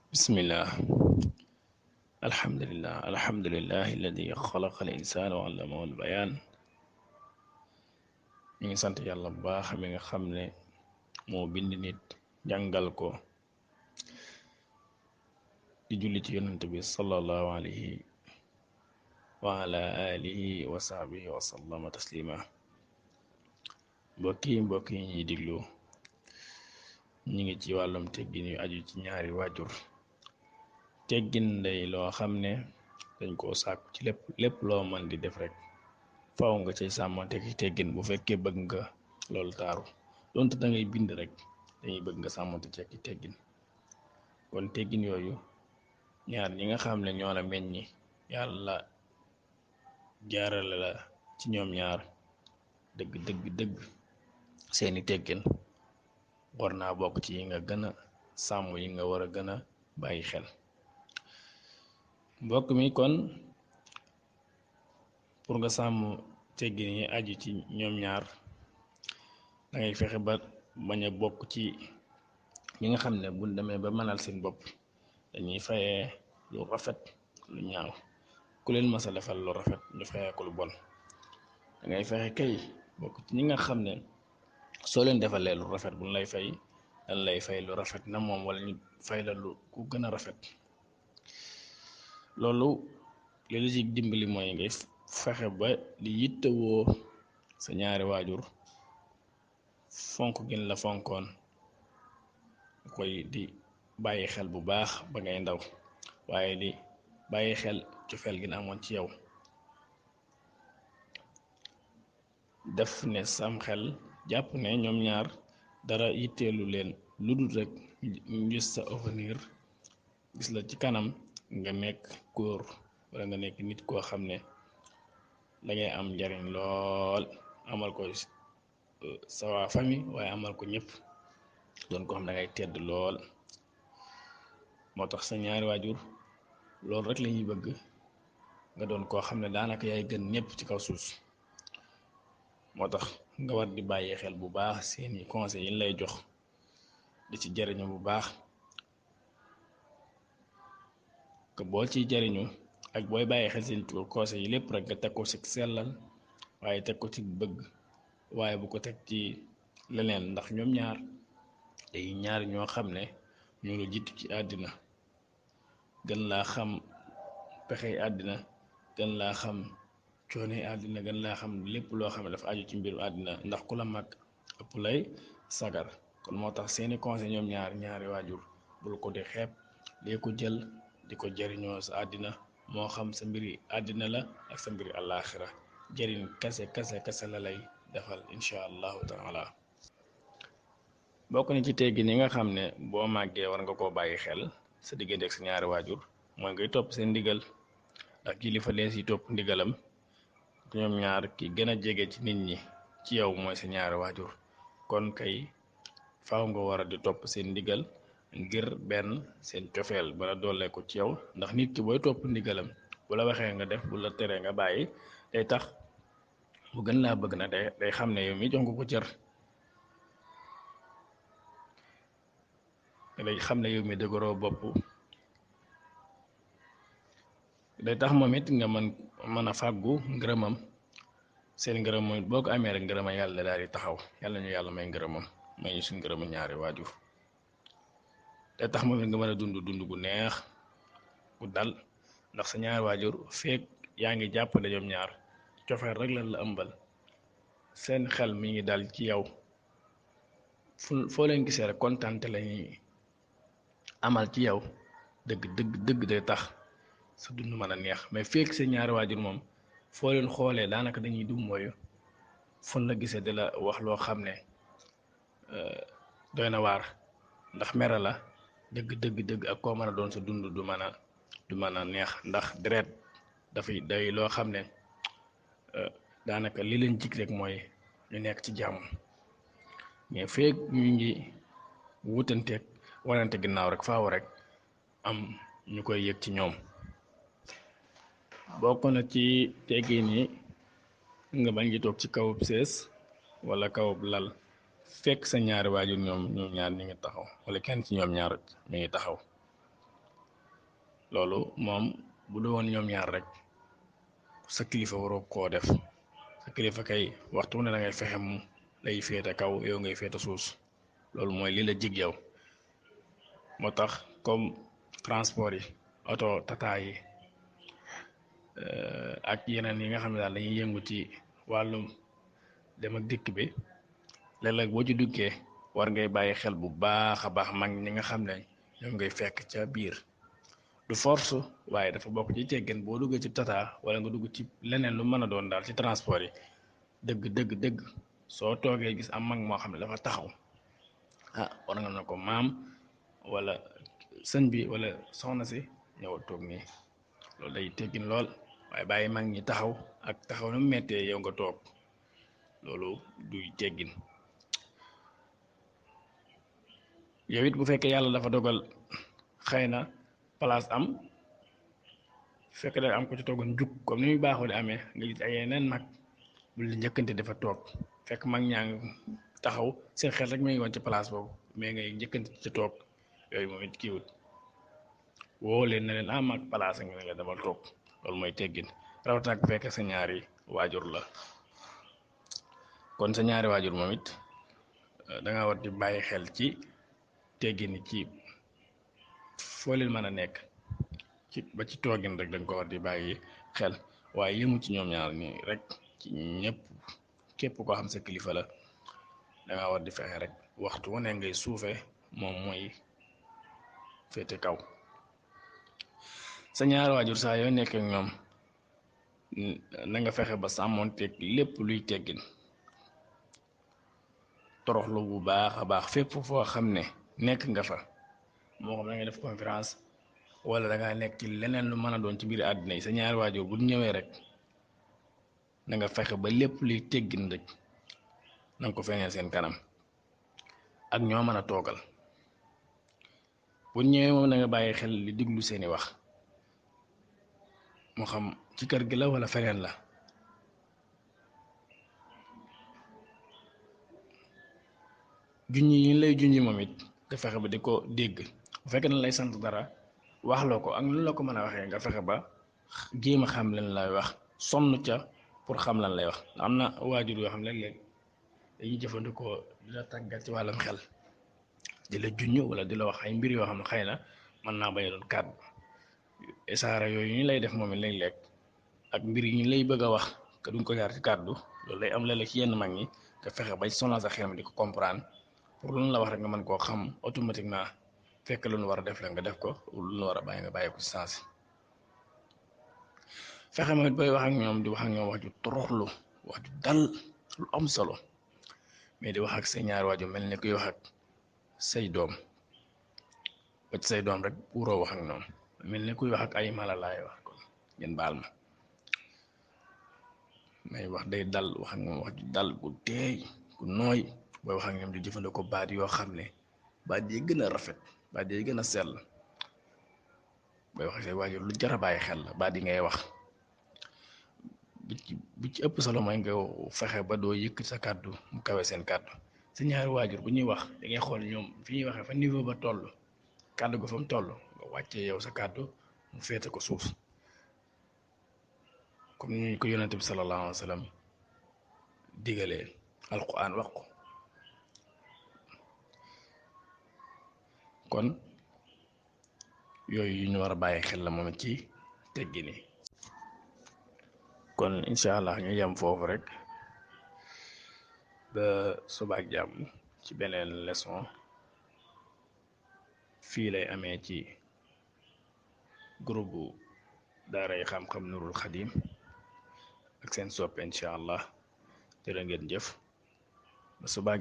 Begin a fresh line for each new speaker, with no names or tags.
bismillah alhamdulillahi alladi xalaqa al insaan wa allamahu al bayaan. ñu ngi sant yàlla bu baax mi nga xam ne moo bind nit jàngal ko di julli ci yonent bi sallallahu alayhi wa ala alihi wa sahbihi wa sallama taslima. mbokk yi ñuy diglu, ñu ngi ci wàllum teggin yu aju ci ñaari waajur. teggin day loo xam ne dañ koo sàkku ci lépp loo mën di def rek faaw nga cay sàmmante ki teggin bu fekkee bëgg nga loolu taaru. donte da ngay bind rek dañuy bëgg nga sàmmante ci ki teggin. kon teggin yooyu ñaar ñi nga xam ne ñoo la meññi, yàlla jaarale la ci ñoom ñaar, dëgg seeni teggin war naa bokk ci yi nga gën a sàmm, yi nga war a gën a bàyyi xel. mbokk mi, kon pour nga sàmm teggin yi aju ci ñoom ñaar, dangay fexe ba bañ a bokk ci ñi nga xam ne buñ demee ba mënal seen bopp dañuy fayee lu rafet lu ñaaw. ku leen masa defal lu rafet ñu fayee ko lu bon. dangay fexe kay bokk ci ñi nga xam ne soo leen defalee lu rafet buñ lay fay dañ lay fay lu rafet na moom, wala ñu fay la lu ku gën a rafet. loolu li la ci dimbali mooy ngay fexe ba di yittewoo sa ñaari waajur fonk gën la fonkoon, koy di bàyyi xel bu baax ba ngay ndaw, waaye di bàyyi xel cofeel gi amoon ci yow. def ne sam xel jàpp ne ñoom ñaar dara yitteelu leen lu dul rek ñu gis sa avenir, gis la ci kanam nga nekk góor wala nga nekk nit koo xam ne dangay am njariñ lool, amal ko sa waa famille, waaye amal ko ñëpp. doon ko xam dangay tedd lool. moo tax sa ñaari waajur loolu rek lañuy bëgg, nga doon koo xam ne daanaka yaay gën ñëpp ci kaw suuf. moo tax nga war di bàyyi xel bu baax seeni conseil yi lay jox, di ci jariñu bu baax. que boo ciy jariñu ak booy bàyyi xel seen conseil yi lépp rek nga teg ko ci sellal, waaye teg ko ci bëgg, waaye bu ko teg ci leneen. ndax ñoom ñaar day ñaar ñoo xam ne ñoo la jiitu ci àddina, gën laa xam pexey àddina, gën laa xam coonee àddina, gën laa xam lépp loo xam ne dafa aju ci mbiru àddina. ndax ku la mag ëpp lay sagar. kon moo tax seeni conseil ñoom ñaari waajur bul ko di xeeb, dee ko jël di ko jariñoo sa àddina, moo xam sa mbiri àddina la ak sa mbiri àllaaxira. jëriñ kase la lay defal insha allahu taala. bokk na ci teggin yi nga xam ne boo màggee war nga koo bàyyi xel sa diggante ak sa ñaari waajur mooy ngay topp seen ndigal. ndax kilifa lees yi topp ndigalam. ñoom ñaar ki gën a jege ci nit ñi ci yow mooy sa ñaari waajur. kon kay faaw nga war a di topp seen ndigal, ngir benn seen cofeel bala doolee ko ci yow. ndax nit ki booy topp ndigalam, bu la waxee nga def, bu la teree nga bàyyi, day tax mu gën laa bëgg. na day xam ne yow mi jox nga ko cër, day xam ne yow mi dëgëroo bopp. day tax moom it nga mën a fàggu ngërëmam. seen ngërëm mooy boo ko amee rek ngërëma yàlla daal di taxaw. yàlla ñu yàlla may ngërëmam, may ñu suñ ngërëmu ñaari waajur. day tax moom it nga mën a dund gu neex gu dal. ndax sa ñaari waajur feek yaa ngi jàppale ñoom ñaar cofeel rek lan la ëmbal, seen xel mi ngi dal ci yow. foo leen gisee rek kontaante lañuy amal ci yow. dëgg day tax sa dund mën a neex. mais fekk seen ñaari waajur moom foo leen xoolee daanaka dañuy dum mooyu, fon la gisee di la wax loo xam ne doy na waar. ndax mere la dëgg ak koo mën a doon sa dund du mën a neex. ndax deret dafay day loo xam ne daanaka li leen jig rek mooy ñu nekk ci jàmm. mais fekk ñu ngi wutanteeg wanante ginnaaw rek faaw rek am ñu koy yëg ci ñoom. bokk na ci teggin yi nga bañ di toog ci kawub sees wala kawub lal fekk sa ñaari waajur ñoom ñaar ñi ngi taxaw, wala kenn ci ñoom ñaar mi ngi taxaw. loolu moom bu du woon ñoom ñaar rek sa kilifa waroo koo def. sa kilifa kay waxtu ne da ngay fexe mu lay féete kaw yow ngay féete suus, loolu mooy li la jig yow. moo tax comme transport yi oto tata yi ak yeneen yi nga xam ne daal dañuy yëngu ci wàllum dem ak dikk bi, léeg-léeg boo ci duggee war ngay bàyyi xel bu baax a baax mag ñi nga xam ne ñoom ngay fekk ca biir. du force waaye dafa bokk ci teggin boo duggee ci tata wala nga dugg ci leneen lu mën a doon daal ci transport yi, dëgg dëgg dëgg soo toogee gis am mag moo xam ne dafa taxaw, war nga ne ko maam wala sëñ bi wala soxna si ñëwal toog nii. loolu day teggin lool, waaye bàyyi mag ñi taxaw ak taxaw na mu mettee yow nga toog, loolu duy teggin. yow it bu fekkee yàlla dafa dogal xëy na place am fekk da am ko ci toogoon jug comme ni muy baaxoo di amee, nga gis ay yeneen mag bu li njëkkante dafa toog, fekk mag ñaa ngi taxaw seen xel rek ma ngi woon ci place boobu, mais ngay njëkkante ci toog, yooyu moom it kiiwut. woo leen na leen mag place nga ne nga demal toog, loolu mooy teggin. rawatina ak bu fekkee sa ñaari waajur la. kon sa ñaari waajur moom it da nga war di bàyyi xel ci teggin ci foo leen mën a nekk, ci ba ci toogin rek da nga ko war di bàyyi xel, waaye yëmu ci ñoom ñaar nii rek, ci ñëpp képp koo xam sa kilifa la da nga war di fexe rek waxtu wu ne ngay suufe moom mooy féete kaw. sa ñaari waajur saa yoo nekk ak ñoom na nga fexe ba sàmmoonteeg lépp luy teggin, toroxlu bu baax a baax fépp foo xam ne nekk nga fa, moo xam da ngay def conférence wala da ngaa nekk ci leneen lu mën a doon ci biir àddina yi. sa ñaari waajur bu ñëwee rek na nga fexe ba lépp luy teggin rek na nga ko feeñal seen kanam ak ñoo mën a toogal. bu ñëwee moom na nga bàyyi xel li diglu seeni wax, moo xam ci kër gi la wala feneen la. junñi yi lay junñi moom it nga fexe ba di ko dégg. bu fekkee na lay sant dara waxloo ko ak lu la ko mën a waxee, nga fexe ba jéem a xam lan lay wax, sonn ca pour xam lan lay wax. am na waajur yoo xam ne léeg-léeg dañuy jëfandikoo di la tàggat ci wàllam xel, di la junñ wala di la wax ay mbir yoo xam ne xëy na mën naa bañ a doon kàddu isaara yooyu ñu lay def moom it léeg-léeg ak mbir yi ñu lay bëgg a wax te duñ ko jaar ci kàddu, loolu lay am léeg-léeg ci yenn mag ñi. nga fexe bay sonal sa xel mi di ko comprendre pour lu la wax rek nga mën koo xam automatiquement, fekk lu nu war a def la nga def ko, lu nu war a bàyyi nga bàyyi ko ci sens. fexe ma booy wax ak ñoom di wax ak ñoom wax ju toroxlu, wax ju dal, lu am solo, mais di wax ak say ñaari waajur mel ni kuy wax ak say doom, ba ci say doom rek puuroo wax ak ñoom mel ni kuy wax ak ay mala laay wax. kon ngeen baal ma, may wax day dal, wax ak ñoom wax ju dal gu teey gu nooy. booy wax ak ñoom di jëfandikoo baat yoo xam ne baat yi gën a rafet, baat yi gën a sell. booy wax ak say waajur lu jar a bàyyi xel la baat yi ngay wax. bi ci ëpp solo mooy nga fexe ba doo yëkk sa kàddu mu kawe seen kàddu. sa ñaari waajur bu ñuy wax da ngay xool ñoom fi ñuy waxee fa niveau ba toll, kàddu ga fa mu toll nga wàccee yow sa kàddu mu féete ko suuf, comme ni ñu ko yonente bi sallallahu alayhi wa sallam digalee, alquran wax ko. kon yooyu yu ñu war a bàyyi xel la moom ci teggi ni. kon incha allah ñu yem foofu rek ba subaak jàmm ci beneen leçon. fii lay amee ci groupe daaray xam-xam Nurul Xadim ak seen soppe incha allah. jërë ngeen jëf ba subaak